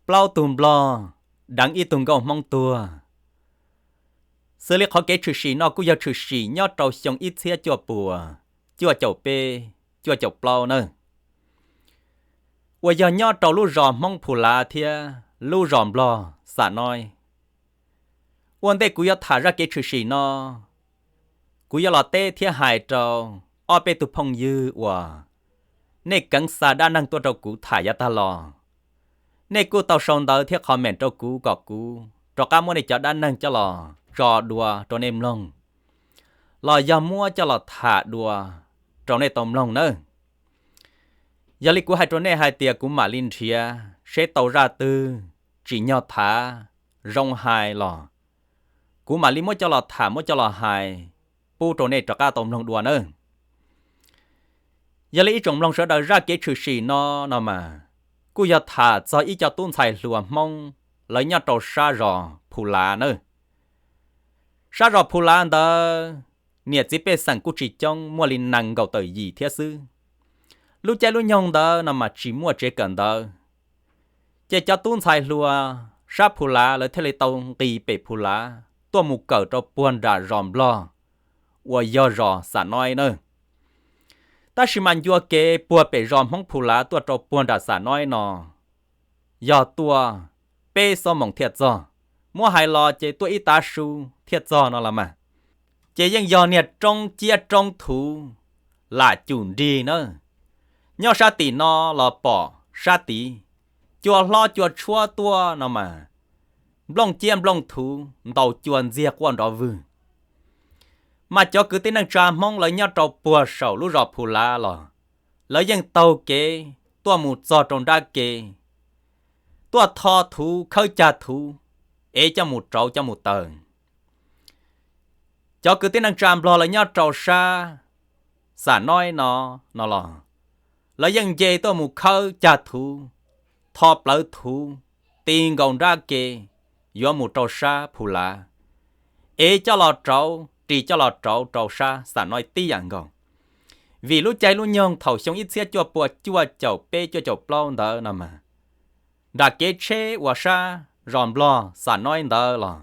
plaub tug nplog deev ib tug nkauj Hmoob tuag. Xws li qhov kev tshwm sim no kuj yog tshwm sim nyob rau xyoo ib txhiab cuaj puas cuaj caum peb cuaj caum plaub na, uas yog nyob rau lub zos Hmoob Phu Lav thiab lub zos nplog Xam Noib. Ua ntej kuv yuav tham zaj kev tshwm sim no, kuv yuav los teb thiab hais rau ob peb tug phooj ywg uas nej keev xa dab neeg tuaj rau kuv tham yav tag los. Nej kuj tau sau ntawv thiab comment rau kuv kom kuv rov qab muab nej cov dab neeg coj los tso dua rau nej mloog, los yog muab coj los tham dua rau nej tau mloog nawb. Yog li kuv hais rau nej hais tias kuv mam li nrhiav seb tau zaj twg tsim nyog tham, zoo hais los kuv mam li muab coj los tham, muab coj los hais pub rau nej rov qab tau mloog dua nawb. Yog li ib tsoom mloog sawv daws, zaj kev tshwm sim no no mas kuj yog tham txog ib co tub ntxhais hluas Hmoob lawv nyob rau sab zos Phu Lav nawb. Sab zos Phu Lav ntawd niam txiv pej xeem kuj tsis coob, muaj li nees nkaum tawm yim thiab xwb. Lub caij lub nyoog ntawd no mas tsis muaj tsev kawm ntawv, ces cov tub ntxhais hluas sab Phu Lav lawv thiaj li tau nqis pem Phu Lav tuaj mus kawm rau puag nram zos nplog uas yog zos Xam Noib nawb. Tab sis mas ncua kev puag pem zos Hmoob Phu Lav tuaj rau puag nram Xam Noib no yog tuaj peb xuab moos thiaj txog. Muab hais los ces tuaj ib tav su thiaj txog no los mas, ces yeej yog niag roob ciab roob thuv lam cum nrig na. Nyob sab tim no los pom sab tid, cua hlob cua tshuab tuaj no mas, nplooj ciab nplooj thuv ntaus cua ntxiag quaj nrov vwg. Mas cov kwv tij neej tsa Hmoob lawv nyob rau puag saum lub zos Phu Lav los lawv yeej taug kev tuaj mus txog rau nrab ke, tuaj tho thuv khawb cag thuv, ev coj mus rauv coj mus taws. Cov kwv tij neej tsa nplog lawv nyob rau sab Xam Noib no no los lawv yeej nce tuaj mus khawb cag thuv, tho plawv thuv, ti nkaus nrab ke, yuav mus rau sab Phu Lav, ev coj los rauv, ris coj los rauv rau sab Xam Noib tib yam nkaus. Vim lub caij lub nyoog thaum xyoo ib txhiab cuaj pua cuaj caum peb cuaj caum plaub ntawd no mas, nram kev tsheb uas sab zos nplog Xam Noib ntawd los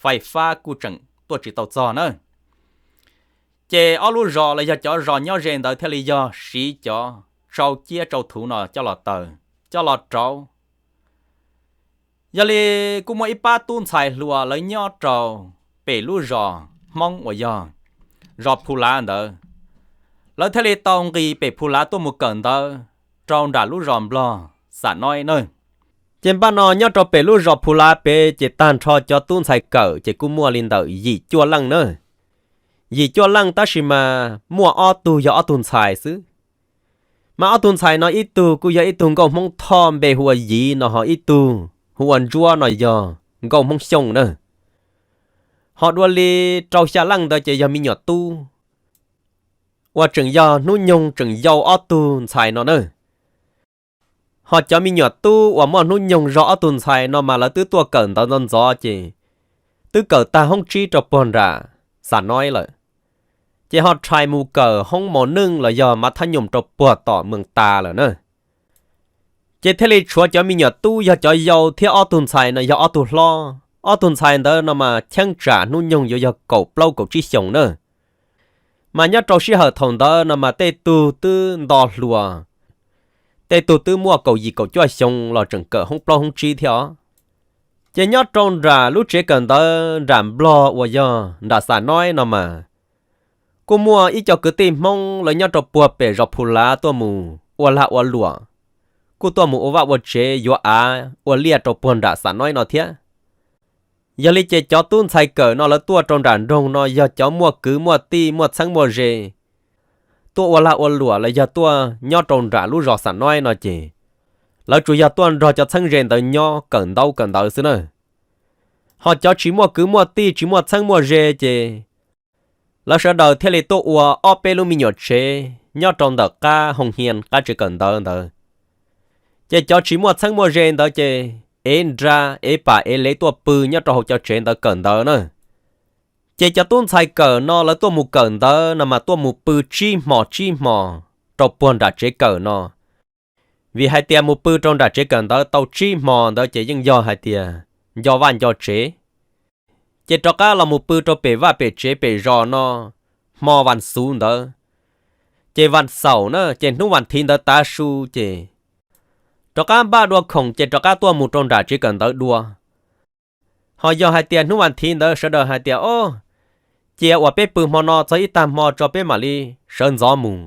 fais fab kuj tseem tuaj tsis tau txog na. Ces ob lub zos los yog cov zos nyob ze ntawd thiaj li yog siv cov tsau ciab tsau thuv no coj los taws, coj los rauv. Yog li kuj muaj ib pab tub ntxhais hluas lawv nyob rau pem lub zos Hmoob uas yog zos Phu Lav ntawd, lawv thiaj li tau nqis pem Phu Lav tuaj mus kawm ntawv rau nram lub zos nplog Xam Noib na. Ces npaj no nyob rau pem lub zos Phu Lav pem ces tag nrho cov tub ntxhais kawm ces kuj muaj li ntawm yim cuaj leej na. Yim cuaj leej tab sis mas muaj ob tug yog ob tug ntxhais xwb. Mas ob tug ntxhais no ib tug kuj yog ib tug nkauj Hmoob Thoj npe hu ua Yiv no, ho ib tug hu ua Ntsuab no yog nkauj Hmoob Xyooj na. Ho dua li rau xya leej ntawd ces yog me nyuam tub uas tseem yog hnub nyoog tseem yau ob tug ntxhais no na. Ho cov me nyuam tub uas muaj hnub nyoog zog ob tug ntxhais no mas lawv twb tuaj kawm ntawv ntxov ntxov ces twb kawm tag hoob tsib rau puag nram Xam Noib lawm, ces ho rhais mus kawm hoob mos neej los yog mav thab nyoos rau puag tom Mees Tas lawm na. Ces thiaj li tshuav cov me nyuam tub yog cov yau thiab ob tug ntxhais no yog ob tug hlob. Ob tug ntxhais ntawd no mas cheeb tsam hnub nyoog yuav yog kaum plaub kaum tsib xyoos na. Mas nyob rau sij hawm thaum ntawd no mas tej tug twb nto hluas, tej tug twb muaj kaum yim kaum cuaj xyoo los tseem kawm hoob plaub hoob tsib thiab os. Ces nyob rau nram lub tsev kawm ntawv nram nplog uas yog nram Xam Noib no mas, kuj muaj ib co kwv tij Hmoob lawv nyob rau puag pem zos Phu Lav tuaj mus ua lag ua luam, kuj tuaj mus ua vaj ua tsev yuav av ua liaj rau puag nram Xam Noib no thiab. Yog li ces cov tub ntxhais kawm no lawv tuaj rau nram nroog no yog cov muaj kwv muaj tij muaj txheeb muaj ze, tuaj ua lag ua luam los yog tuaj nyob rau nram lub zos Xam Noib no ces, lawv tsuas yog tuaj nrog cov txheeb ze ntawd nyob kawm ntaub kawm ntawv xwb na. Ho cov tsis muaj kwv muaj tij tsis muaj txheeb muaj ze ces, lawv sawv daws thiaj li tuaj ua ob peb lub me nyuam tsev nyob rau ntawm qab hoo hia qab tsev kawm ntawv ntawd. Ces cov tsis muaj txheeb muaj ze ntawd ces ev nra ev pam ev lev tuaj pw nyob rau hauv cov tsev ntawd kawm ntawv na. Ces cov tub ntxhais kawm no lawv tuaj mus kawm ntawv no mas tuaj mus pw tsib hmos tsib hmos rau puag nram tsev kawm no. Vim hais tias mus pw rau nram tsev kawm ntawv tau tsib hmo ntawd ces yeej yog hais tias nco vaj nco tsev. Ces rov qab los mus pw rau pem vaj pem tsev pem zos no hmo vas xuv ntawd, ces vas xaum na, ces hnub vas thiv ntawd tav su ces rov qab npaj dua khoom ces rov qab tuaj mus rau nram tsev kawm ntawv dua. Ho yog hais tias hnub vas thiv ntawd sawv daws hais tias, o, cia uas peb pw hmo no txog ib tag hmo tso peb mam li sawv ntxov mus.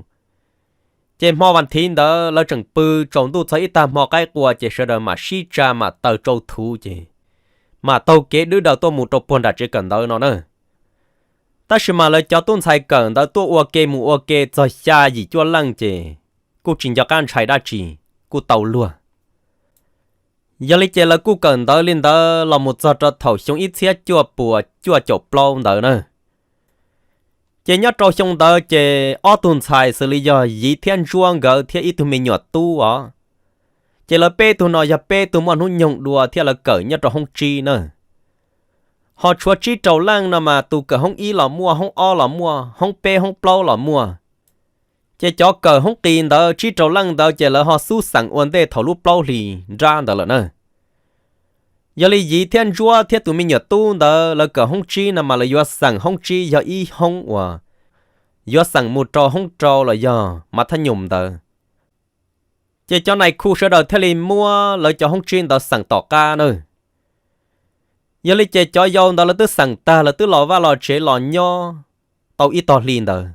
Ces hmo vas thiv ntawd lawv tseem pw tsaus ntuj txog ib tag hmo qaib qua ces sawv daws mam sib tsa mam taws tsau thuv ces mam taug kev dwb daws tuaj mus rau puag nram tsev kawm ntawv no na. Tab sis mas lawv cov tub ntxhais kawm ntawv tuaj ua ke mus ua ke txog xya yim cuaj leej ces kuj tsis nco qab ntshai dab tsi, kuj tau luag. Yog li ces lawv kuj kawm ntawv li ntawd los mus txog rau thaum xyoo ib txhiab cuaj puas cuaj caum plaub ntawd na. Ces nyob rau xyoo ntawd ces ob tug ntxhais xws li yog Yiv thiab Ntsuab nkawd thiab ib tug me nyuam tub os, ces lawv peb tug no yog peb tug muaj hnub nyoog dua thiab lawv kawm nyob rau hoob tsib na. Ho tshuav tsib rau leej no mas tus kawm hoob ib los muaj, hoob ob los muaj, hoob peb hoob plaub los muaj. Ces cov kawm hoob qis ntawd tsib rau leej ntawd ces lawv ho xub xeem ua ntej thaum lub plaub hlis nrab ntawd lawm na. Yog li Yiv thiab Ntsuab thiab tus me nyuam tub ntawd lawv kawm hoob tsib no mas lawv yuav xeem hoob tsib yog ib hoob uas yuav xeem mus rau hoob rau los yog mav thab nyoos ntawd. Ces cov nais khu sawv daws thiaj li muab lawv cov hoob tsib ntawd xeem tom qab na. Yog li ces cov yau ntawd lawv twb xeem tag lawv twb los vaj los tsev los nyob tau ib tog hli ntawd.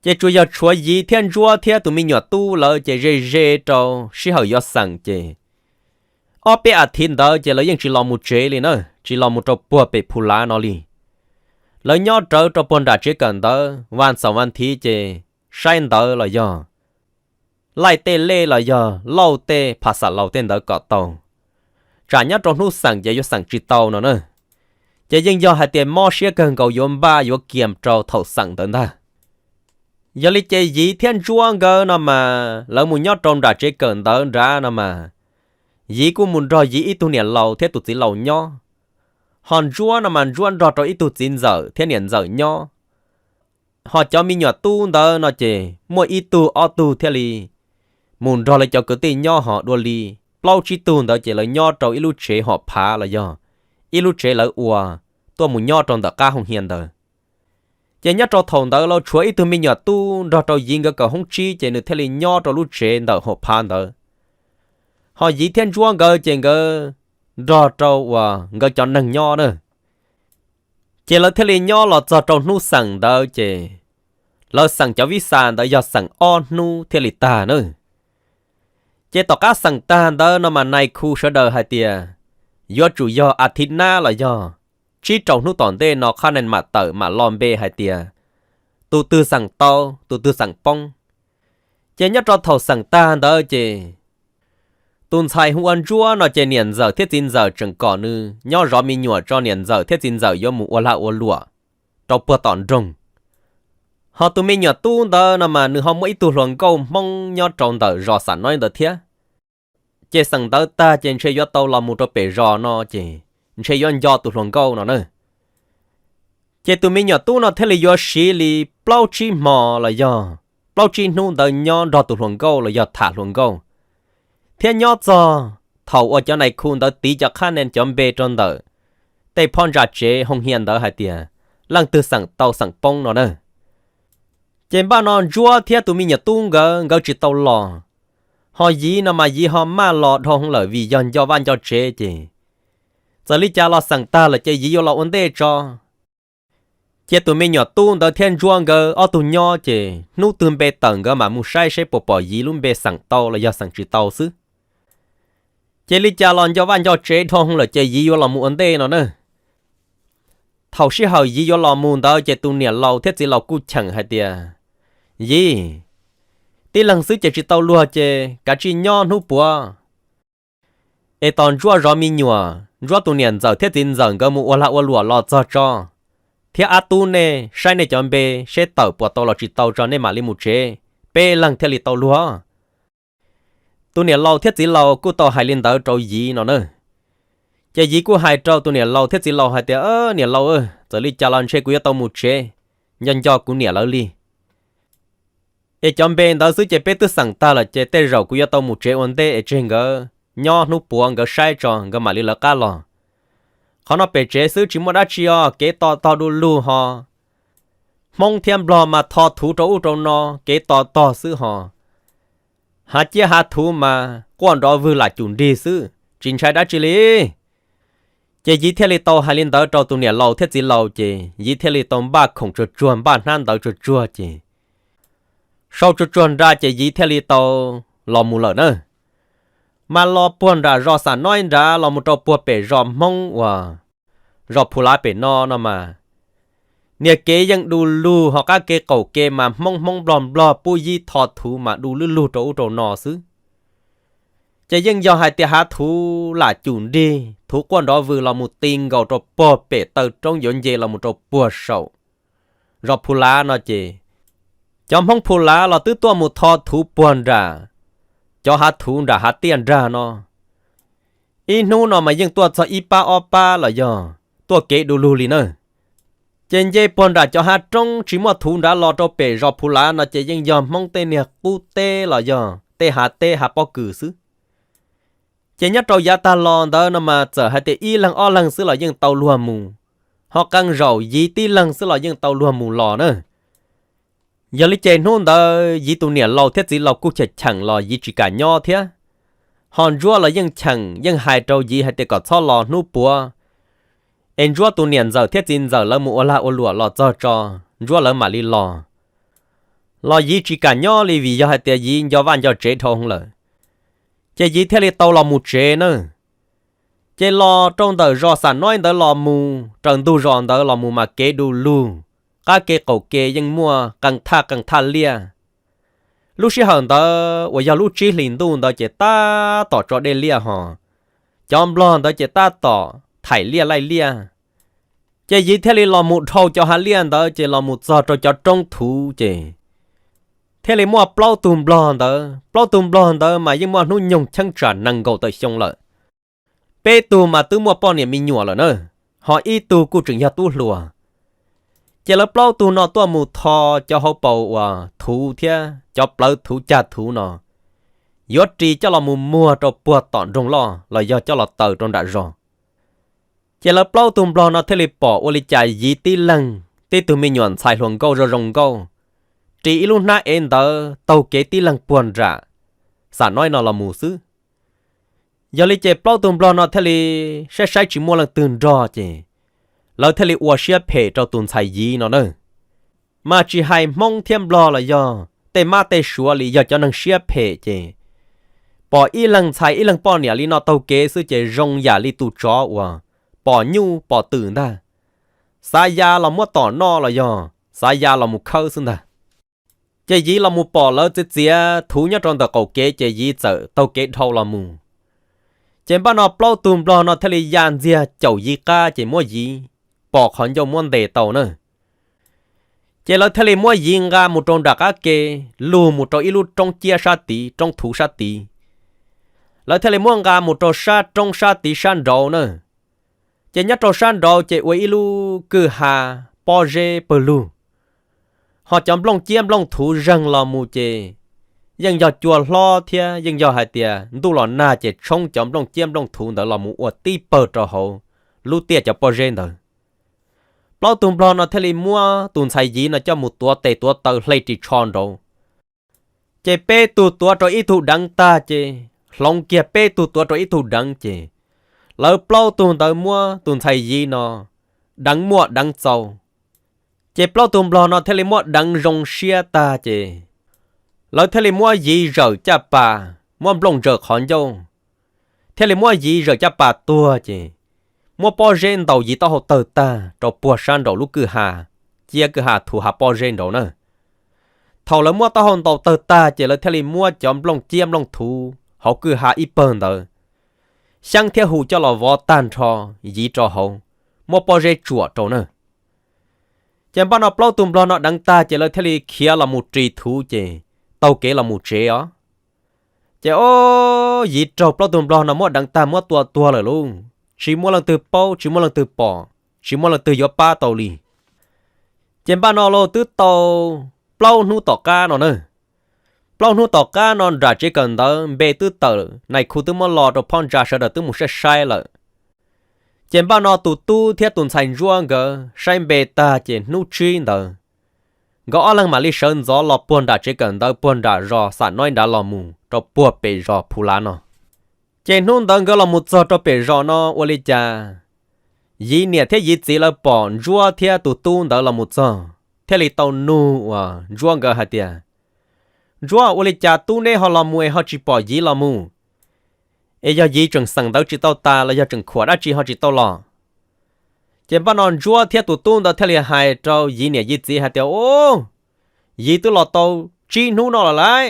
Ces tsuas yog tshuav Yiv thiab Ntsuab thiab tus me nyuam tub lawv ces ze ze rau sij hawm yuav xeem ces ob peb as thiv ntawd ces lawv yeej tsis los mus tsev li na, tsis los mus rau puag pem Phu Lav no li. Lawv nyob rawv rau puag nram tsev kawm ntawv, vas xaum vas thiv ces saib ntawv los yog laij tej lej los yog lauj tej phas xas laus tej ntawd kom tau, tsam nyob rau hnub xeem ces yuav xeem tsis tau no na. Ces yeej yog hais tias mob siab kawg nkaus yuav npaj yuav kiag rau thaum xeem ntawd ntag. Yog li ces Yiv thiab Ntsuab nkawd no mas lawv mus nyob rau nram tsev kawm ntawv nrad no mas, Yiv kuj mus nrog Yiv ib tug niam laus thiab tus txiv laus nyob. Ho Ntsuab no mas Ntsuab nrog rau ib tug txiv ntxawm thiab niam ntxawm nyob. Ho cov me nyuam tub ntawd no ces muaj ib tug ob tug thiaj li mus nrog lawv cov kwv tij nyob, ho dua li plaub tsib tug ntawd ces lawv nyob rau ib lub tsev hom phav los yog ib lub tsev lawv ua tuaj mus nyob rau ntawm qab hoos hias ntawd. Ces nyob rau thaum ntawd los tshuav ib tug me nyuam tub nrog rau Yiv nkawd kawm hoob tsib ces nws thiaj li nyob rau lub tsev ntawm hom phav ntawd. Ho Yiv thiab Ntsuab nkawd ces nkawd nrog rau uas nkawd cov neeg nyob na. Ces lawv thiaj li nyob los txog rau hnub xeem ntawd ces lawv xeem cov vib xas ntawd yog xeem ob hnub thiaj li tag na. Ces tom qab xeem tag ntawd no mas nais khu sawv daws hais tias yuav tsum yog as thiv nab los yog tsib rau hnub tom ntej no qhab nees mam tawm mam lo npe hais tias tus twg xeem tau tus twg xeem poob. Ces nyob rau thaum xeem tag ntawd ces tus ntxhais hu ua Ntsuab no ces niam ntxawm thiab txiv ntxawm tseem kom nws nyob zov me nyuam tso niam ntxawm thiab txiv ntxawm yuav mus ua lag ua luam rau puag tom nroog. Ho tus me nyuam tub ntawd no mas nws ho muaj ib tug hluas nkauj Hmoob nyob rau ntawm zos Xam Noib ntawd thiab. Ces xeem ntawd tag ces ntshe yuav tau los mus rau pem zos no ces ntshe yuav nco tus hluas nkauj no na. Ces tus me nyuam tub no thiaj li yuav siv li plaub tsib hmo los yog plaub tsib hnub ntawd nyob nrog tus hluas nkauj los yog tham hluas nkauj, thiab nyob txog thaum uas cov nais khu ntawd tiv cov qhab nees cov npe rau ntawm tej phab ntsa tsev hoos hias ntawd hais tias leej twg xeem tau xeem poob no na. Ces npaj no Ntsuab thiab tus me nyuam tub nkawd, nkawd tsis tau los. Ho Yiv no mas Yiv ho maj los dhau hwv lawm vim yog nco vaj nco tsev ces txawm li cas los xeem tag lawm ces Yiv yuav los ua ntej tso. Cia tus me nyuam tub ntawd thiab Ntsuab nkawd ob tug nyob ces hnub twg npe tawm nkawd mam mus saib seb puas pom Yiv lub npe xeem tau los yog xeem tsis tau xwb. Ces li cas los nco vaj nco tsev dhau hwv lawm ces Yiv yuav los mus ua ntej no na. Thaum sij hawm Yiv yuav los mus ntawd ces tus niam laus thiab txiv laus kuj cheem hais tias, Yiv, tib leeg xwb ces tsis tau luag ces kav tsij nyob hnub puav es tos Ntsuab zov me nyuam, Ntsuab tus niam ntxawm thiab txiv ntxawm nkawd mus ua lag ua luam los txog tso, thiab ab tub nej saib nej cov npe seb tawm puas tau los tsis tau tso nej mam li mus tsev, peb leeg thiaj li tau luag. Tus niam laus thiab txiv laus kuj tau hais li ntawd rau Yiv no na. Ces Yiv kuj hais rau tus niam laus thiab txiv laus hais tias, Niam laus, txawm li cas los ntshe kuv yuav tau mus tsev, nco nco kuv niam lawv li. Es cov npe ntawd xwb ces peb twb xeem tag lawm ces tej zaum kuv yuav tau mus tsev ua ntej es tseg nkawd nyob hnub puav nkawd saib tso nkawd mam li lawv qab los. Qhov no pem tsev xwb tsis muaj dab tsi os, kev to tog du lug ho. Hmoob thiab Nplog mas tho thuv rau ub rau no, kev to tog xwb ho. Hav ciaj hav thuv mas quaj nrov vwg lam cum nrig xwb, tsis ntshai dab tsi li. Ces Yiv thiaj li tau hais li ntawd rau tus niam laus thiab txiv laus ces Yiv thiaj li tau npaj khoom tsuag tsuag, npaj hnab ntawv tsuag tsuag ces sau tsuag tsuag nra ces Yiv thiaj li tau los mus lawm na. Mas los puag nram zos Xam Noib nrad los mus rau puag pem zos Hmoob uas zos Phu Lav pem no no mas, niag kev yeej du lug ho qab kev qaum kev mas Hmoob Hmoob Nplog Nplog pub yib tho thuv mas du lug lug rau ub rau no xwb. Ces yeej yog hais tias hav thuv lam cum nrig, thuv quaj nrov vwg los mus ti nkaus rau puag pem taw roob yuav nce los mus rau puag saum zos Phu Lav no ces cov Hmoob Phu Lav los twb tuaj mus tho thuv puag nram cov hav thuv nram hav tiaj nrag no. Ib hnub no mas yeej tuaj txog ib pab ob pab los yog tuaj kev du lug li na. Ces nce puag nram cov hav roob tsis muaj thuv nrad los rau pem zos Phu Lav no ces yeej yog Hmoob tej niag qub teb los yog tej hav teb hav pob kws xwb. Ces nyob rau yav tag los ntawd no mas txawm hais tias ib leeg ob leeg xwb los yeej tau luag mus, ho qee zaum Yiv tib leeg xwb los yeej tau luag mus los na. Yog li ces hnub ntawd Yiv tus niam laus thiab txiv laus kuj cheem cheem los Yiv tsis kam nyob thiab. Ho Ntsuab los yeej cheem yeej hais rau Yiv hais tias kom txhob los hnub puav, es Ntsuab tus niam ntxawm thiab txiv ntxawm lawv mus ua lag ua luam los txog tso, Ntsuab lawv mam li los. Los Yiv tsis kam nyob li vim yog hais tias Yiv nco vaj nco tsev dhau lawm. Ces Yiv thiaj li tau los mus tsev na. Ces los rau ntawm zos Xam Noib ntawd los mus raws ntug zos ntawd los mus mas kev du lug, qab kev qaum kev yeej muaj qee thaj qee thaj liaj. Lub sij hawm ntawd uas yog lub tsib hlis ntuj ntawd ces tab tom tso dej liaj ho, cov Nplog ntawd ces tab tom thaim liaj laij liaj. Ces Yiv thiaj li los mus dhau cov hav liaj ntawd ces los mus txog rau cov roob thuv ces thiaj li muaj plaub tug Nplog ntawd. Plaub tug Nplog ntawd mas yeej muaj hnub nyoog cheeb tsam nees nkaum tawm xyoo lawm. Peb tug mas twb muaj poj niam me nyuam lawm na, ho ib tug kuj tseem yog tub hluas. Ces lawv plaub tug no tuaj mus tho cov hauv paus uas thuv thiab cov plawv thuv cag thuv no yuav ris coj los mus muag rau puag tom nroog loj los yog coj los taws rau nram zos. Ces lawv plaub tug Nplog no thiaj li pom ua li cas Yiv tib leeg tib tug me nyuam ntxhais hluas nkauj zoo zoo nkauj ris ib lub hnab ev ntawd taug kev tib leeg puag nram Xam Noib no los mus xwb. Yog li ces plaub tug Nplog no thiaj li saib saib tsis muaj leej twg nrog ces lawv thiaj li ua siab phem rau tus ntxhais Yiv no na. Mas tsis hais Hmoob thiab Nplog los yog tej mab tej suav li yog cov neeg siab phem ces pom ib leeg ntxhais ib leeg poj niam li no taug kev xwb ces zoo yam li tus tsov uas pom nyuj pom twm ntag. Xav ya los muab tom noj los yog xav ya los mus khawb xwb ntag. Ces Yiv los mus pom lawv txiav txiav thuv nyob rau ntawm qaum kev ces Yiv txawm taug kev dhau los mus. Ces npaj no plaub tug Nplog no thiaj li ya ntxiag caum Yiv qab ces muab Yiv pom qhov ncauj muab ntes tau na. Ces lawv thiaj li muab Yiv nqa mus rau nram qab ke, lug mus rau ib lub roob ciab sab tid, roob thuv sab tid. Lawv thiaj li muab nqa mus rau sab roob sab tid sab nraud na. Ces nyob rau sab nraud ces ua ib lub kwj ha pob zeb pawg lug. Ho cov nplooj ciab nplooj thuv zeeg los mus ces yeej yog cua hlob thiab yeej yog hais tias ntuj los nag ces tshoob cov nplooj ciab nplooj thuv ntawd los mus ua tib pawg rau hauv lub tiaj cov pob zeb ntawd. Plaub tug Nplog no thiaj li muab tus ntxhais Yiv no coj mus tuav tes tuav taw hle ris tsho nraud. Ces peb tug tuav rau ib tug deev tag ces hloov kiag peb tug tuav rau ib tug deev ces lawv plaub tug ntawd muab tus ntxhais Yiv no deev muaj deev txaus. Ces plaub tug Nplog no thiaj li muab deev zoo siab tag ces lawv thiaj li muab Yiv zawm caj pas, muab nplooj ntsaws qhov ncauj, thiaj li muab Yiv zawm caj pas tuag ces muab pob zeb ntaus Yiv taub hau tawg tag rau puag sab nraum lub kwj ha, ciab kwj ha thuv hav pob zeb nraud na. Thaum lawv muab taub hau ntaus tawg tag ces lawv thiaj li muab cov nplooj ciab nplooj thuv hauv kwj ha ib pawg ntawd xyeeb thiab hu coj los vov tag nrho Yiv rau hauv, muab pob zeb tsuam rau na. Ces npaj no plaub tug Nplog no deev tag ces lawv thiaj li khiav los mus ris thuv ces taug kev los mus tsev os. Ces o, Yiv raug plaub tug Nplog no muab deev tag muab tua tuag lawm lauj, tsis muaj leej twg paub tsis muaj leej twg pom, tsis muaj leej twg yuav pab tau li. Ces npaj no los twb tau plaub hnub tom qab no na, Plaub hnub tom qab no nram tsev kawm ntawv npe twb tawm, nais khu twb muab lo rau phab ntsa, sawv daws twb mus saib saib lawm. Ces npaj no tus tub thiab tus ntxhais Ntsuab nkawd saib npe tag ces hnub tsib ntawd nkawd ob leeg mam li sawv ntxov los puag nram tsev kawm ntawv puag nram zos Xam Noib nrad los mus rau puag pem zos Phu Lav no. Ces hnub ntawd nkawd los mus txog rau pem zos no ua li cas Yiv niam thiab Yiv txiv lawv pom Ntsuab thiab tus tub ntawd los mus txog, thiaj li tau nug uas Ntsuab nkawd hais tias, Ntsuab, ua li cas tub neb ho los mus es ho tsis pom Yiv los mus? Es yog Yiv tseem xeem ntawv tsis tau tas los yog tseem khuam dab tsi ho tsis tau los? Ces npaj no Ntsuab thiab tus tub ntawd thiaj li hais rau Yiv niam Yiv txiv hais tias, Ub, Yiv twb los tau tsib hnub no lawm lauj,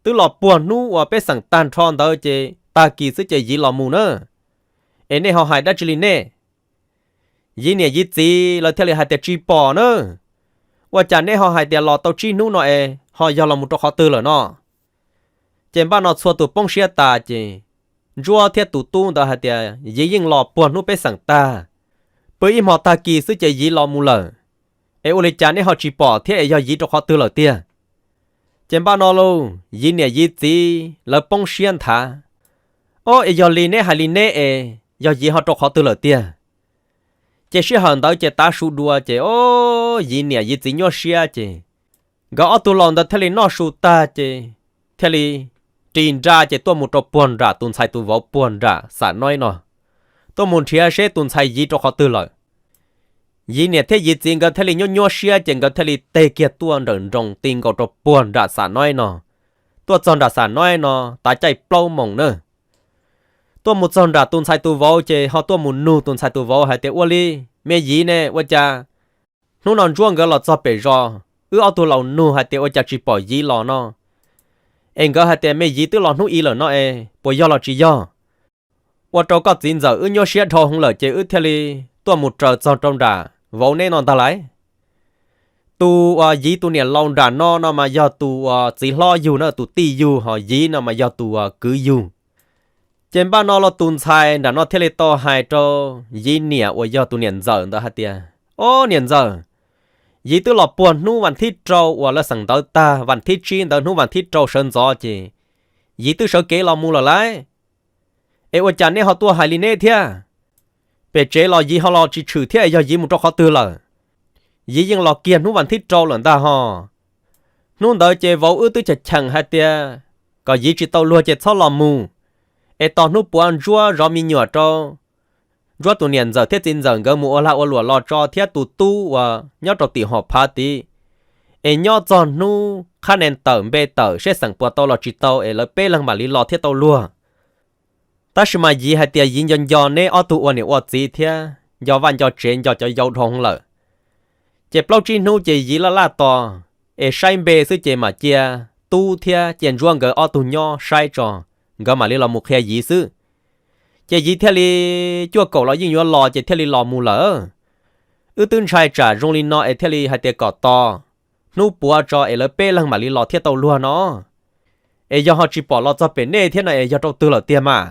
twb los puag hnub uas peb xeem tag nrho ntawd ces tag kis xwb ces Yiv los mus na. Es nej ho hais dab tsi li nej? Yiv niam Yiv txiv lawv thiaj li hais tias, Tsis pom na. Ua cas neb ho hais tias los tau tsib hnub no es ho yog los mus rau qhov twg lawm no? Ces npaj no txhua tus poob siab tas ces Ntsuab thiab tus tub ntawd hais tias, Yiv yeej los puag hnub peb xeem tag, pw ib hmo tag kis xwb ces Yiv los mus lawm. Es ua li cas neb ho tsis pom thiab es yog Yiv rau qhov twg lawm tiag? Ces npaj no lauj, Yiv niam Yiv txiv lawv poob siab nthav, Ob, es yog li neb hais li neb es yog Yiv ho rau qhov twg lawm tiag? Ces sij hawm ntawd ces tav su dua ces ob, Yiv niam Yiv txiv nyuaj siab ces nkawd ob tug laus ntawd thiaj li noj su tag ces thiaj li ris nra ces tuaj mus rau puag nram tus ntxhais tus vauv puag nram Xam Noib no, tuaj mus nrhiav seb tus ntxhais Yiv rau qhov twg lawm. Yiv niam thiab Yiv txiv nkawd thiaj li nyuaj nyuaj siab ces nkawd thiaj li teg kiag tuaj nrawm nroos ti nkaus rau puag nram Xam Noib no. Tuaj txog nram Xam Noib no tav caij plaub moos na. Tuaj mus txog nram tus ntxhais tus vauv ces ho tuaj mus nug tus ntxhais tus vauv hais tias, Ua li, me Yiv ne, ua cas hnub no Ntsuab nkawd los txog pem zos, wb ob tug laus nug hais tias ua cas tsis pom Yiv los no, es nkawd hais tias me Yiv twb los hnub ib lawm no es puas yog los tsis yog? Ua rau koj txiv ntxawm wb nyuaj siab dhau heev lawm ces wb thiaj li tuaj mus raws txog rau nram vauv neb no ntag lauj. Tus uas Yiv tus niam laus nram no no mas yog tus uas txiv hlob yug na, tus tij yug, ho Yiv no mas yog tus uas kwv yug. Ces npaj no los tus ntxhais nram no thiaj li tau hais rau Yiv niam uas yog tus niam ntxawm ntawd hais tias, Ob, niam ntxawm, Yiv twb los puag hnub vas thib rau uas lawv xeem ntawv tag, vas thib tsib ntawd hnub vas thib rau sawv ntxov ces Yiv twb sawv kev los mus lawm lauj. Es ua cas neb ho tuaj hais li neb thiab? Pem tsev los Yiv ho los tsis tshwm thiab, yog Yiv mus rau qhov twg lawm? Yiv yeej los kiag hnub vas thib rau lawm ntag ho. Hnub ntawd ces vauv wb twb cheem cheem hais tias kom Yiv tsis tau luag ces txhob los mus, es tos hnub puav Ntsuab zov me nyuam rau Ntsuab tus niam ntxawm thiab txiv ntxawm nkawd mus ua lag ua luam los tso thiab tus tub uas nyob rau tim hom phav tid, es nyob txog hnub qhab nees tawm npe tawm seb xeem puas tau los tsis tau es lawv peb leeg mam li los thiaj tau luag. Tab sis mas Yiv hais tias Yiv nco nco neb ob tug ua niam ua txiv thiab nco vaj nco tsev nco cov yau dhau heev lawm. Ces plaub tsib hnub ces Yiv laj laj tos, es saib npe xwb ces mam cia tub thiab cia Ntsuab nkawd ob tug nyob saib tso, nkawd mam li los mus qhia Yiv xwb. Ces Yiv thiaj li cuaj kaum los yeej yuav los ces thiaj li los mus lawm. Wb twb ntshai tsam zoo li no es thiaj li hais tias kom tos hnub puav tso es lawv peb leeg mam li los thiaj tau luag no. Es yog ho tsis pom los txog pem nej thiab no es yog rau twg lawm tiag mas?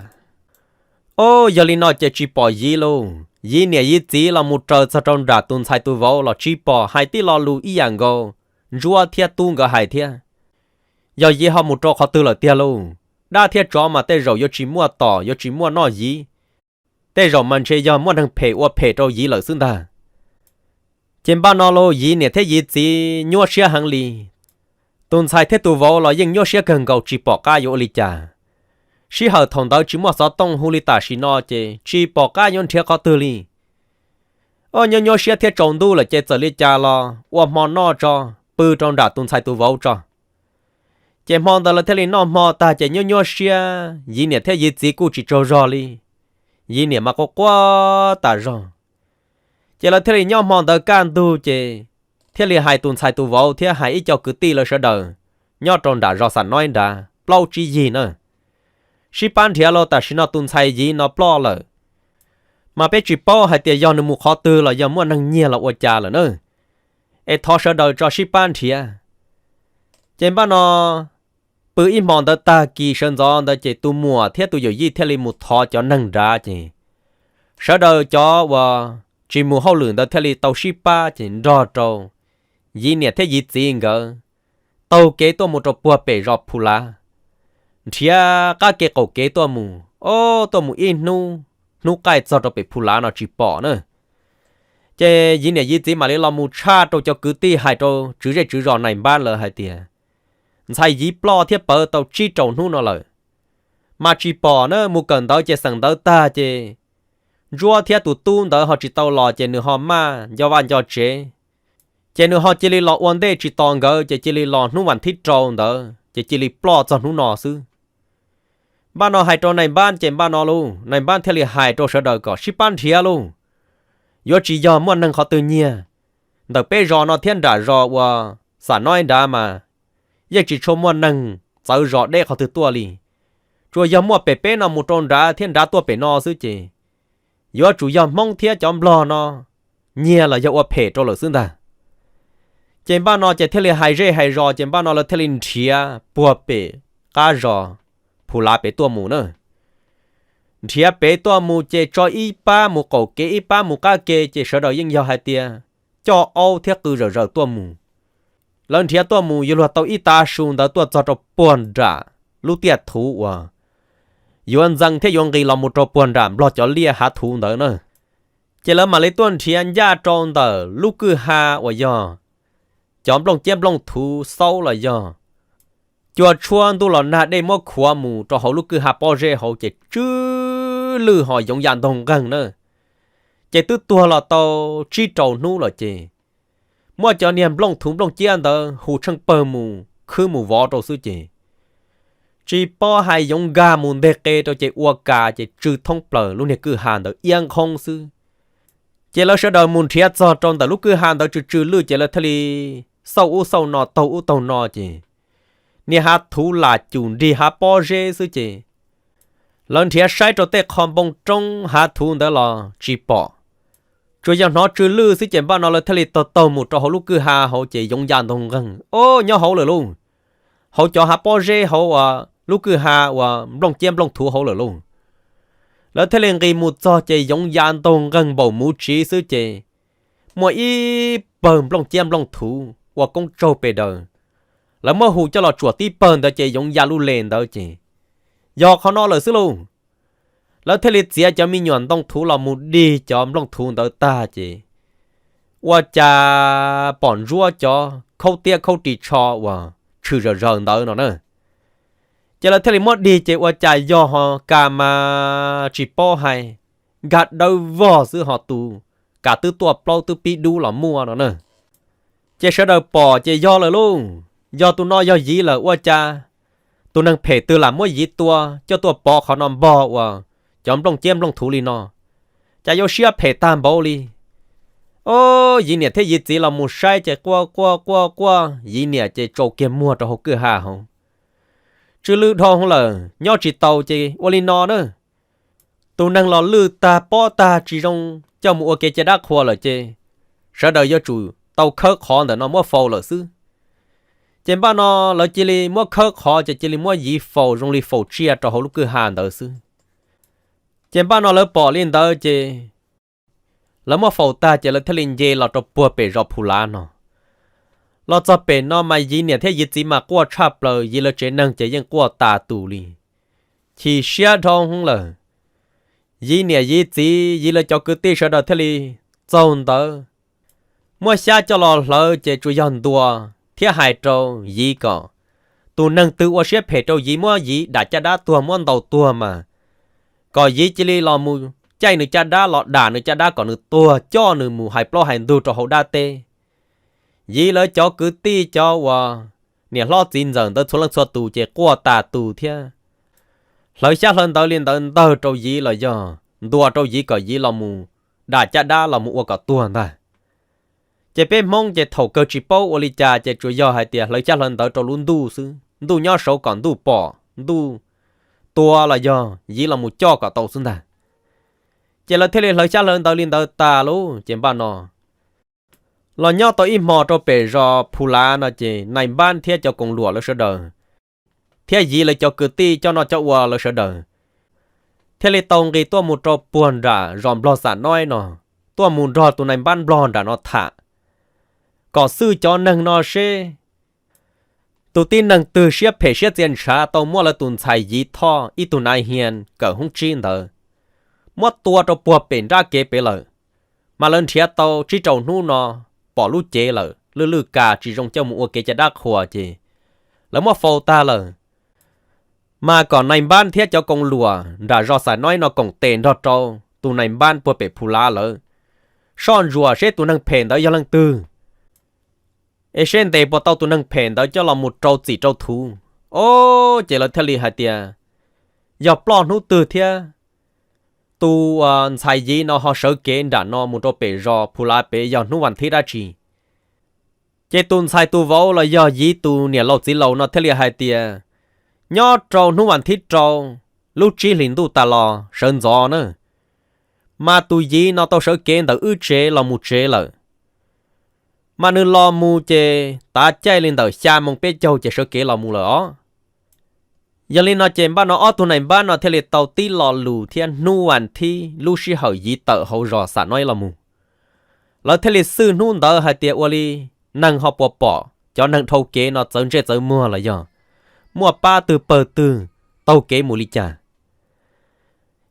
Ob, yog li no ces tsis pom Yiv lauj. Yiv niam Yiv txiv los mus raws txog rau nram tus ntxhais tus vauv los tsis pom, hais tib lo lus ib yam nkaus Ntsuab thiab tub nkawd hais thiab. Yog Yiv ho mus rau qhov twg lawm tiag lauj? Dab thiab tsov mas tej zaum yuav tsis muaj tom yuav tsis muaj noj Yiv. Tej zaum mas ntshe yog muaj neeg phem ua phem rau Yiv lawm xwb ntag. Ces npaj no lauj, Yiv niam thiab Yiv txiv nyuaj siab heev li. Tus ntxhais thiab tus vauv los yeej nyuaj siab kawg nkaus tsis pom qab yuav ua li cas. Sij hawm thaum ntawd tsis muaj xov tooj hu li tam sim no ces tsis pom qab yuav nrhiav qhov twg li. Ob, nyuaj nyuaj siab thiab tsaus ntuj lawm ces txawm li cas los ua hmo noj tso, pw rau nram tus ntxhais tus vauv tso. Ces hmo ntawd lawv thiaj li noj hmo tag ces nyuaj nyuaj siab, Yiv niam thiab Yiv txiv kuj tsis tsaug zog li. Yiv niam mas quaj quaj tas zog. Ces lawv thiaj li nyob hmo ntawd kaj ntug ces thiaj li hais tus ntxhais tus vauv thiab hais ib co kwv tij lawv sawv daws nyob rau nram zos Xam Noib nrad plaub tsib yig na, sib pab nrhiav los tam sim no tus ntxhais Yiv no ploj lawm. Mas peb tsis paub hais tias yog nws mus qhov twg los yog muaj neeg nyiag los ua cas lawm na. Es thov sawv daws tso sib pab nrhiav. Ces npaj no pw ib hmo ntawd tag kis sawv ntxov ntawd ces tus muam thiab tus yawm yij thiaj li mus thov cov neeg nrad ces sawv daws cov uas tsis mus hauj lwm ntawd thiaj li tau sib pab ces nrog rau Yiv niam thiab Yiv txiv nkawd taug kev tuaj mus rau puag pem zos Phu Lav, nrhiav qab ke qaum kev tuaj mus, o, tuaj mus ib hnub, hnub qaij txog rau pem Phu Lav no tsis pom na. Ces Yiv niam Yiv txiv mam li los mus tshaj rau cov kwv tij, hais rau tswv zej tswv zos Nais Npab lawv hais tias, ntxhais Yiv ploj thiab pawv tau tsib rau hnub no lawm, mas tsis pom na. Mus kawm ntawv ces xeem ntawv tag ces Ntsuab thiab tus tub ntawd ho tsis tau los ces nws ho maj nco vaj nco tsev, ces nws ho cia li los ua ntej tsis tos nkawd ces cia li los hnub vas thib rau ntawd ces cia li ploj txog hnub no xwb. Npaj no hais rau Nais Npab ces npaj no lauj, Nais Npab thiaj li hais rau sawv daws kom sib pab nrhiav lauj. Yuav tsis yog muaj neeg qhov twg nyiag, ntawm peb zos no thiab nram zos uas Xam Nob nrad mas yeej tsis tshua muaj neeg txawv zos deb qhov twg tuaj li. Tsuas yog muaj pem peb no mus rau nrad thiab nrad tuaj pem no xwb ces yuav tsum yog Hmoob thiab cov Nplog no nyiag los yog ua phem rau lawm xwb ntag. Ces npaj no ces thiaj li hais zej hais zos ces npaj no lawv thiaj li nrhiav puag pem qab zos Phu Lav pem tuaj mus na. Nrhiav pem tuaj mus ces tso ib pab mus qaum kev ib pab mus qab ke ces sawv daws yeej yog hais tias coj aub thiab qw zawm zaws tuaj mus. Lawv nrhiav tuaj mus yuav luag tau ib tav su ntawd tuaj txog rau puag nram lub tiaj thuv uas yuav ntxeev thiab yuav nqis los mus rau puag nram Nplog cov liaj hav thuv ntawd na. Ces lawv mam li tuaj nrhiav ncaj rau ntawm lub kwj ha uas yog cov nplooj ciab nplooj thuv xaub los yog cua tshuab ntuj los nag dej muab khuav mus rau hauv lub kwj ha pob zeb hauv ces tsw lwj ho yoov ya ntoog nqeeg na. Ces twb tuag los tau tsib rau hnub lawm ces muab cov niag nplooj thuv nplooj ciab ntawd hu tsheej pawg mus khwb mus vov rau xwb ces tsis paub hais yoov nkag mus nteg qe rau ces ua kas ces tsw thoob plaws lub niag kwj ha ntawd iab nqhoob xwb. Ces lawv sawv daws mus nrhiav txog rau ntawm lub kwj ha ntawd tsw tsw lwj ces lawv thiaj li xauj ub xauj no taug ub taug no ces niag hav thuv lam cum nrig hav pob zeb xwb ces lawv nrhiav saib rau tej qho npoo roob hav thuv ntawd los tsis pom. Tsuas yog hnov tsw lwj xwb ces npaj no lawv thiaj li taug taug mus rau hauv lub kwj ha hauv ces yoov ya ntoog nqeeg o nyob hauv lawm lauj. Hauv cov hav pob zeb hauv uas lub kwj ha uas nplooj ciab nplooj thuv hauv lawm lauj. Lawv thiaj li nqis mus txog ces yoov ya ntoog nqeeg npaum muv tsiv xwb ces muaj ib pawg nplooj ciab nplooj thuv ua koob tsaug pes daws. Lawv muab hu coj los tsuam tib pawg ntawd ces yoov ya lub le ntawd ces yog qhov no lawm xwb lauj. Lawv thiaj li txiav cov me nyuam ntoo thuv los mus dig cov nplooj thuv ntawd tag ces ua cas pom Ntsuab cov khaub tiab khaub ris tsho uas tshwm zawm zaws ntawd no na. Ces lawv thiaj li muab dig ces ua cas yog ho kas mas tsis paub hais, nkag dawb vog xwb ho tus kas twb tuaj plaub twb pib dub los muaj no na. Ces sawv daws pom ces yog lawm lauj, yog tus no yog Yiv lawm ua cas tus neeg phem twg lam muab Yiv tua coj tuaj pov qhov no npog uas cov nplooj ciab nplooj thuv li no, cas yuav siab phem tag npaum li. O, Yiv niam thiab Yiv txiv los mus saib ces quaj quaj quaj quaj, Yiv niam ces tsaus kiag muag rau hauv kwj ha hauv. Tsw lwj dhau lawm, nyob tsis tau ces ua li no na. Tus neeg los lwj tag pob tag tsis zoo coj mus ua kev cai dab qhua lawm ces sawv daws yuav tsum tau khawb qhov ntawm no muab faus lawm xwb. Ces npaj no lawv cia li muab khawb qhov ces cia li muab Yiv faus zoo li faus tsiaj rau hauv lub kwj ha ntawd xwb. Ces npaj no lawv pom li ntawd ces lawv muab faus tag ces lawv thiaj li nce los rau puag pem zos Phu Lav no. Los txog pem no mas Yiv niam thiab Yiv txiv mas quaj tshaj plaws, Yiv lawv tsev neeg ces yeej quaj tas tus li. Chim siab dhau hwv lawm. Yiv niam Yiv txiv Yiv lawv cov kwv tij sawv daws thiaj li txaug ntawd muab xyab coj los hlawv ces tsuas yog ntuas thiab hais rau Yiv kom tus neeg twg ua siab phem rau Yiv muab Yiv dam caj dab tuag muab ntaus tuag mas kom Yiv cia li los mus caij nws caj dab los dam nws caj dab kom nws tuag coj nws mus hais plaub hais ntug rau hauv dab teb. Yiv lawv cov kwv tij cov uas niam hlob txiv ntxawm ntawd txhua leej txhua tus ces quaj tas tus thiab hlawv xyab hlawv ntawv li ntawd ntawg rau Yiv los yog ntuas rau Yiv kom Yiv los mus dam caj dab los mus ua kom tuag ntag. Ces peb Hmoob ces thaum kawg tsis paub ua li cas ces tsuas yog hais tias hlawv xyab hlawv ntawv rau lub ntuj xwb, ntuj nyob saud kom ntuj pom ntuj tua los yog Yiv los mus coj kom tau xwb ntag. Ces lawv thiaj li hlawv xyab hlawv ntawv li ntawd tas lauj ces npaj no los nyob tau ib hmo rau pem zos Phu Lav no ces Nais Npab thiab cov koom luam lawv sawv daws thiab Yiv lawv cov kwv tij coj noj coj ua lawv sawv daws thiaj li tau nqis tuaj mus rau puag nram zos Nplog Xam Nob no, tuaj mus nrog tus Nais Npab Nplog nram no tham kom xwj cov neeg no seb Tus tib neeg twg siab phem siab txia ntshav tau muab lawv tus ntxhais Yiv Thoj ib tug nav hia kawm hoob tsib ntawd muab tua rau puag pem nrab kev pem lawm, mas lawv nrhiav tau tsib rau hnub no pom lub cev lawm, lwj lwj kas tsis zoo coj mus ua kev cai dab qhuas ces lawv muab faus tag lawm. Mas kom nais npab thiab cov koom luam nram zos Xam Noib no koom tes nrog rau tus nais npab puag pem Phu Lav lawv soj ntsuam seb tus neeg phem ntawd yog leej twg, es seb ntes puas tau tus neeg phem ntawd coj los mus rau txim rau thuv. Os, ces lawv thiaj li hais tias yog ploj hnub twg thiab tus ntxhais Yiv no ho sawv kev nram no mus rau pem zos Phu Lav pem yog hnub vas thib dab tsi. Ces tus ntxhais tus vauv los yog Yiv tus niam laus txiv laus no thiaj li hais tias nyob rau hnub vas thib rau lub tsib hlis ntuj tas los sawv ntxov na, mas tus Yiv no tau sawv kev ntawm wb tsev los mus tsev lawm. Mas nws los mus ces tav caij li ntawm xya moo peb caug ces sawv kev los mus lawm os. Yog li no ces npaj no ob tug nais npab no thiaj li tau tib lo lus thiab hnub vas thib lub sij hawm Yiv tawm hauv zos Xam Noib los mus, lawv thiaj li xwj hnub ntawd hais tias ua li neeg ho puas pom cov neeg dhau kev no txawv ntsej txawv muag los yog muaj pab twg pawg twg taug kev mus li cas.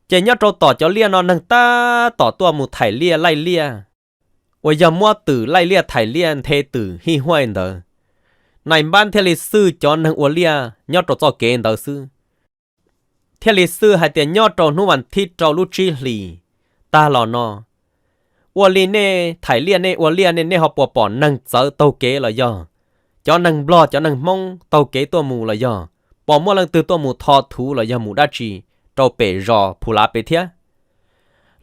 Ces nyob rau tom cov liaj no neeg tab tom tuaj mus thaim liaj laij liaj, uas yog muab twm laij liaj thaim liaj nthe twm hij huaj ntawd, nais npab thiaj li xwj cov neeg ua liaj nyob rau txoj kev ntawd xwb. Thiaj li xwj hais tias nyob rau hnub vas thib rau lub tsib hlis tag los no, ua li nej thaim liaj nej ua liaj ne nej ho puas pom neeg txawv taug kev los yog cov neeg nplog cov neeg hmoob taug kev tuaj mus los yog pom muaj leej twg tuaj mus tho thuv los yog mus dab tsi rau pem zos Phu Lav pem thiab.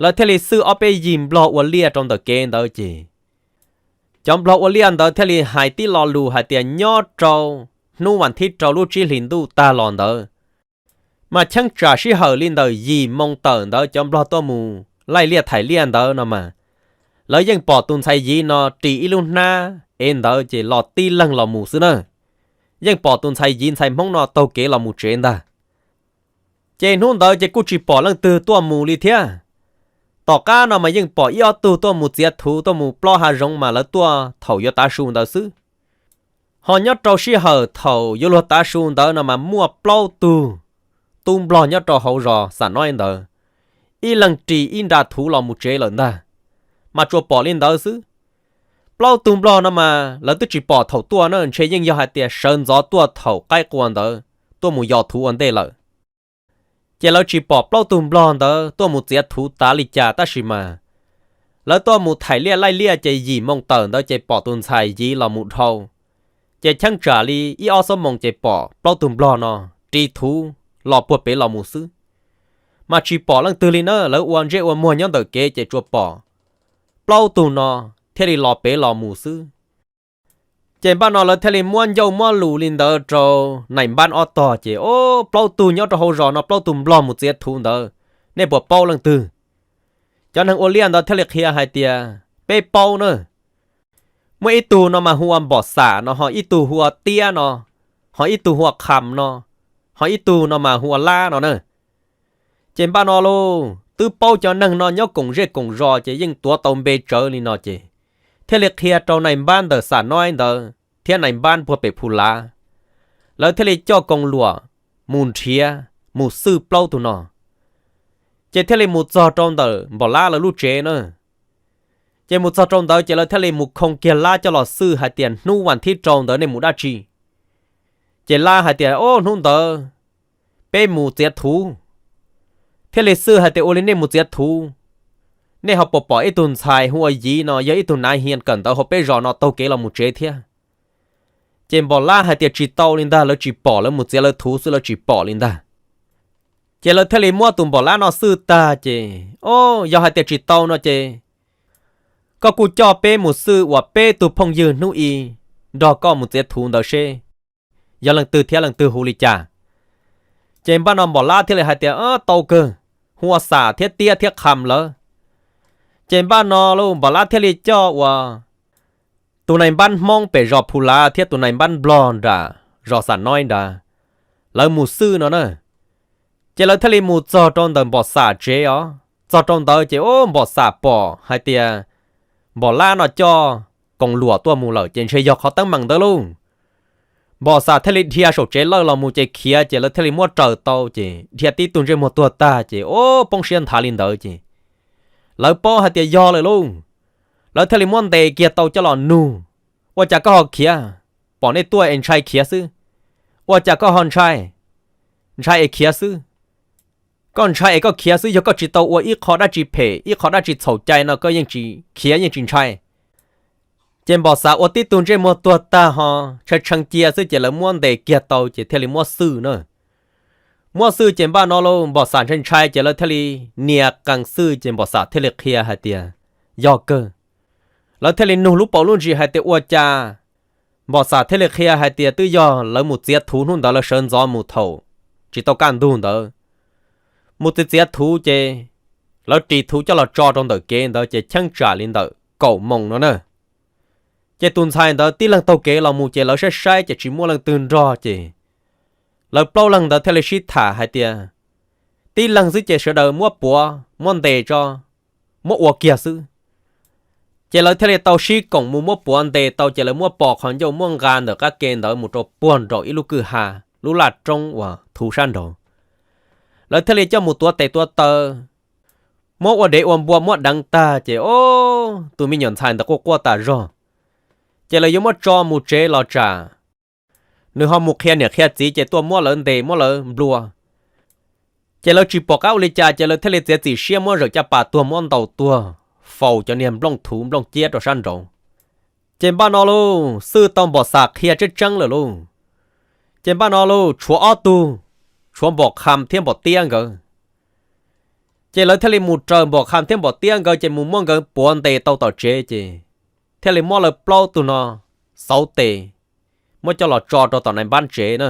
Lawv thiaj li xwj ob peb yig nplog ua liaj rau ntawm kev ntawd ces cov nplog ua liaj ntawd thiaj li hais tib lo lus hais tias nyob rau hnub vas thib rau lub tsib hlis ntuj tag los ntawd, mas cheeb tsam sij hawm li ntawm yim moo tawm ntawd cov nplog tuaj mus laij liaj thaim liaj ntawd no mas, lawv yeej pom tus ntxhais Yiv no ris ib lub hnab ev ntawd ces los tib leeg los mus xwb na. Yeej pom tus ntxhais Yiv ntxhais hmoob no taug kev los mus tsev ntag. Ces hnub ntawd ces kuj tsis pom leej twg tuaj mus li thiab. Tom qab no mas yeej pom ib ob tug tuaj mus txiav thuv tuaj mus plob hav zoov mas lawv tuaj thaum yuav tav su ntawd xwb. Ho nyob rau sij hawm thaum yuav luag tav su ntawd no mas muaj plaub tug tub nplog nyob rau hauv zos Xam Noib ntawd, ib leeg ris ib nra thuv los mus tsev lawm ntag, mas tsuas pom li ntawd xwb. Plaub tug nplog no mas lawv twb tsis pom thaum tuaj na, ntshe yeej yog hais tias sawv ntxov tuaj thaum qaib qua ntawd tuaj mus yos thuv ua ntej lawm. Ces lawv tsis pom plaub tug nplog ntawd tuaj mus txiav thuv tav li cas tab sis mas lawv tuaj mus thaim liaj laij liaj ces yim moo tawm ntawd ces pom tus ntxhais Yiv los mus dhau. Ces cheeb tsam li ib ob xuab moos ces pom plaub tug nplog no ris thuv los puag pem los mus xwb, mas tsis pom leej twg li na. Lawv ua ntsej ua muag nyob ntawm kev ces tsuas pom plaub tug no thiaj li los pem los mus xwb. Ces npaj no lawv thiaj li muab ncauj muab lus li ntawd rau nais npab ob tog ces, o, plaub tug nyob rau hauv zos no plaub tug nplog mus txiav thuv ntawd, nej puas paub leej twg? Cov neeg ua liaj ntawd thiaj li qhia hais tias, peb paub na. Muaj ib tug no mas hu ua Npom Xam no, ho ib tug hu ua Tiab no, ho ib tug hu ua Kham no, ho ib tug no mas hu ua Lab no na. Ces npaj no lauj, twb paub cov neeg no nyob koom zej koom zos ces yeej tuav tau npe tsawv li no ces thiaj li qhia rau nais npab ntawm Xam Noib ntawd thiab nais npab puag pem Phu Lav. Lawv thiaj li coj koos luam mus nrhiav mus xwj plaub tug no. Ces thiaj li mus txog rau ntawm Npom Lab lawv lub tsev na. Ces mus txog rau ntawd ces lawv thiaj li mus khoo kiag Lab coj los xwj hais tias hnub vas thib rau ntawd nej mus dab tsi? Ces Lab hais tias, o, hnub ntawd peb mus txiav thuv. Thiaj li xwj hais tias ua li nej mus txiav thuv, nej ho puas pom ib tug ntxhais hu ua Yiv no yog ib tug nav hia kawm ntawv hauv peb zos no taug kev los mus tsev thiab? Ces Npom Lab hais tias tsis tau li ntag, lawv tsis pom, lawv mus txiav lawv thuv xwb lawv tsis pom li ntag. Ces lawv thiaj li muab tus Npom Lab no xwj tag ces, o, yog hais tias tsis tau no ces koj kuj coj peb mus xwj uas peb tug phooj ywg hnub i nrog koj mus txiav thuv ntawd seb yog leej twg thiab leej twg hu li cas. Ces npaj no Npom Lab thiaj li hais tias, tau kawg, hu ua Xam thiab Tiab thiab Kham lawv. Ces npaj no lauj, Npom Lab thiaj li coj uas tus nais npab Hmoob pem zos Phu Lav thiab tus nais npab Nplog nram zos Xam Noib nrad, lawv mus xwj no na. Ces lawv thiaj li mus txog rau ntawm Npom Xam tsev os. Txog rau ntawd ces, o, Npom Xam pom hais tias Npom Lab no coj koos luam tuaj mus lawm ces ntshe yog qhov teeb meem ntawd lauj. Npom Xam thiaj li dhia saum tsev lawj los mus ces khiav ces lawv thiaj li muab raws tau ces dhia tib tug ntsej muag tuag tag ces o poob siab nthav li ntawd ces lawv paub hais tias yog lawm lauj. Lawv thiaj li muab ntes kiag tau coj los nug, ua cas koj ho khiav? Pom nej tuaj es ntshai khiav xwb. Ua cas koj ho ntshai? Ntshai es khiav xwb. Koj ntshai es koj khiav xwb, yog koj tsis tau ua ib qho dab tsi phem ib qho dab tsi txhaum cai no koj yeej tsis khiav yeej tsis ntshai. Ces Npom Xam ua tib tug ntsej muag tuag tag ho tshee tshee cia xwb ces lawv muab ntes kiag tau ces thiaj li muab xwj na. Muab xwj ces npaj no lauj Npom Xam ntshai ntshai ces lawv thiaj li nias qees xwj ces Npom Xam thiaj li qhia hais tias yog kawg. Lawv thiaj li nug lub paus lub ntsis hais tias ua cas, Npom Xam thiaj li qhia hais tias twb yog lawv mus txiav thuv hnub ntawd lawv sawv ntxov mus thaum tsis tau kaj ntug ntawd, mus txiav txiav thuv ces lawv ris thuv coj los tso rau ntawm kev ntawd ces cheeb tsam li ntawm kaum moos no na. Ces tus ntxhais ntawd tib leeg taug kev los mus ces lawv saib saib ces tsis muaj leej twg nrog ces lawv plaub leeg ntawd thiaj li sib tham hais tias tib leeg xwb ces sawv daws muab puav muab ntes tso, muab ua kiag xwb. Ces lawv thiaj li tau sib koom mus muab puav ntes tau ces lawv muab pos qhov ncauj muab nqa ntawm qab ke ntawd mus rau puag nraum ib lub kwj ha, lub laj roob uas thuv sab nraud. Lawv thiaj li coj mus tuav tes tuav taw, muab ua dev ua npua muab deev tag ces o, tus me nyuam ntxhais ntawd quaj quaj tas zog. Ces lawv yuav muab tso mus tsev los tsam nws ho mus qhia niam qhia txiv ces tuaj muab lawv ntes muab lawv nplua. Ces lawv tsis pom qab ua li cas ces lawv thiaj li txiav txim siab muab zawm caj pas tuag muab ntaus tuag, faus cov niag nplooj thuv nplooj ciab rau sab nraud. Ces npaj no lauj, xwj tau Npom Xam qhia tseeb tseeb lawm lauj. Ces npaj no lauj, tshuav ob tug, tshuav Npom Qham thiab Npom Tiab nkawd. Ces lawv thiaj li mus raws Npom Qham thiab Npom Tiab nkawd ces mus muab nkawd puav ntes tau tom tsev ces thiaj li muab lawv plaub tug no xauv tes, muab coj los tso rau tom nais npab tsev na.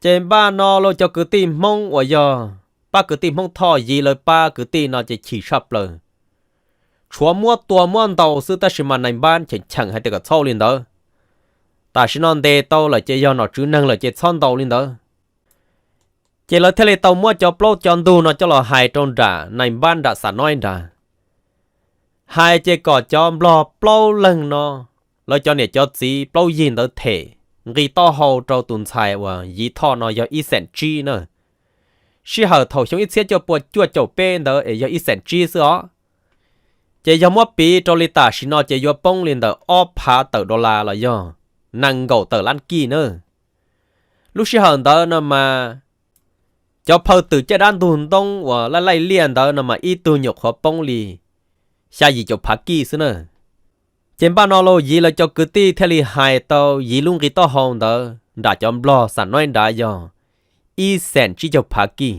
Ces npaj no lauj, cov kwv tij Hmoob uas yog pab kwv tij Hmoob Thoj Yiv lawv pab kwv tij no ces chim tshaj plaws. Tshuav muab tua muab ntaus xwb tab sis mas nais npab cheem cheem hais tias kom txhob li ntawd. Tam sim no ntes tau lawm ces yog nom tswv neeg lawm ces txhob ntaus li ntawd. Ces lawv thiaj li tau muab cov plaub cov ntug no coj los hais rau nram nais npab nram Xam Noib nrad. Hais ces kom cov nplog plaub leeg no, lawv cov niam cov txiv plaub yig ntawd them nqi taub hau rau tus ntxhais uas Yiv Thoj no yog ib xeem tsib na. Sij hawm thaum xyoo ib txhiab cuaj pua cuaj caum peb ntawd es yog ib xeem tsib xwb os. Ces yog muab piv rau li tam sim no ces yuav poob li ntawm ob phav tawm dollar los yog nees nkaum tawm lab kij na. Lub sij hawm ntawd no mas cov phaw twm caj dab ntug ntoo uas laij laij liaj ntawd no mas ib tug nyuam qhuav poob li xya yim caum phav kij xwb na. Ces npaj no lauj, Yiv lawv cov kwv tij thiaj li hais tau Yiv lub nqi taub hau ntawd nram cov nplog Xam Noib nrad yog ib xeem tsib caug phav kij.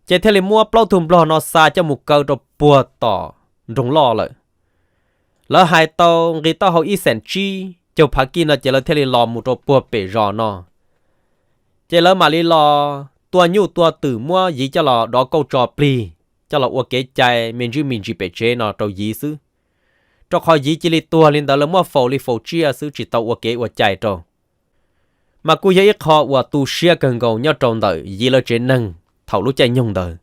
Ces thiaj li muab plaub tug nplog no xa coj mus kaw rau puag tom nroog loj lawm. Lawv hais tau nqi taub hau ib xeem tsib caug phav kij no ces lawv thiaj li los mus rau puag pem zos no. Ces lawv mam li los tua nyuj tua twm muab Yiv coj los dov kauj tso plig, coj los ua kev cai me ntsis me ntsis pem tsev no rau Yiv xwb. Rau qhov Yiv cia li tuag li ntawd lawv muab faus li faus tsiaj xwb tsis tau ua kev ua cai rau. Mas kuj yog ib qho uas tu siab kawg nkaus nyob rau ntawm Yiv lawv tsev neeg thaum lub caij nyoog ntawd.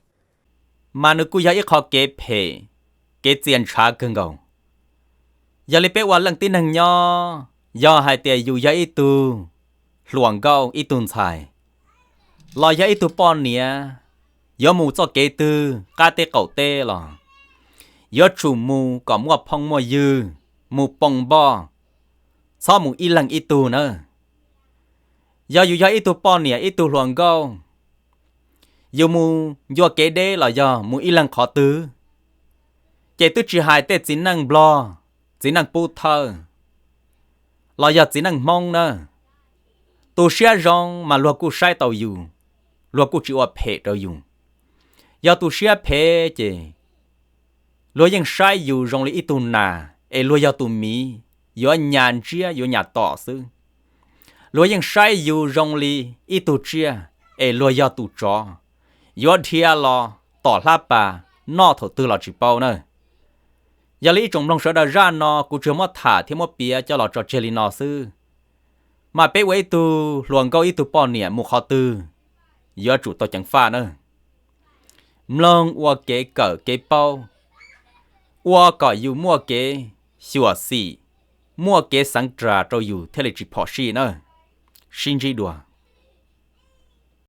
Mas nws kuj yog ib qho kev phem, kev txia ntshav kawg nkaus. Yog li peb ua leej tib neeg nyob, yog hais tias yus yog ib tug hluas nkauj ib tug ntxhais, los yog ib tug poj niam, yuav mus txoj kev twg qab teb qaum teb los yuav tsum mus kom muaj phooj muaj ywg, mus poo npoj, txhob mus ib leeg ib tug na. Yog yus yog ib tug poj niam ib tug hluas nkauj, yus mus ncua kev deb los yog mus ib leeg qhov twg, ces twb tsis hais tej txiv neej nplog, txiv neej pub thawj, los yog txiv neej Hmoob na, tus siab zoo mas luag kuj saib tau yus, luag kuj tsis ua phem rau yus. Yog tus siab phem ces luag yeej saib yus zoo li ib tug nas es luag yog tus miv, yuav nyas ntsiab yuav nyas tom xwb. Luag yeej saib yus zoo li ib tug tsiaj es luag yog tus tsov, yuav dhia los tom hlab pas noj thaum twg los tsis paub na. Yog li ib tsoom mloog sawv daws, zaj no kuv tsuas muab tham thiab muab piav coj los tso tseg li no xwb. Mas peb ua ib tug hluas nkauj ib tug poj niam mus qhov twg yuav tsum tau ceev faj na. Mloog ua kev kawm kev paub, ua kom yus muaj kev xyuam xim, muaj kev xeev ras rau yus thiaj li tsis phom sij na. Sib ntsib dua.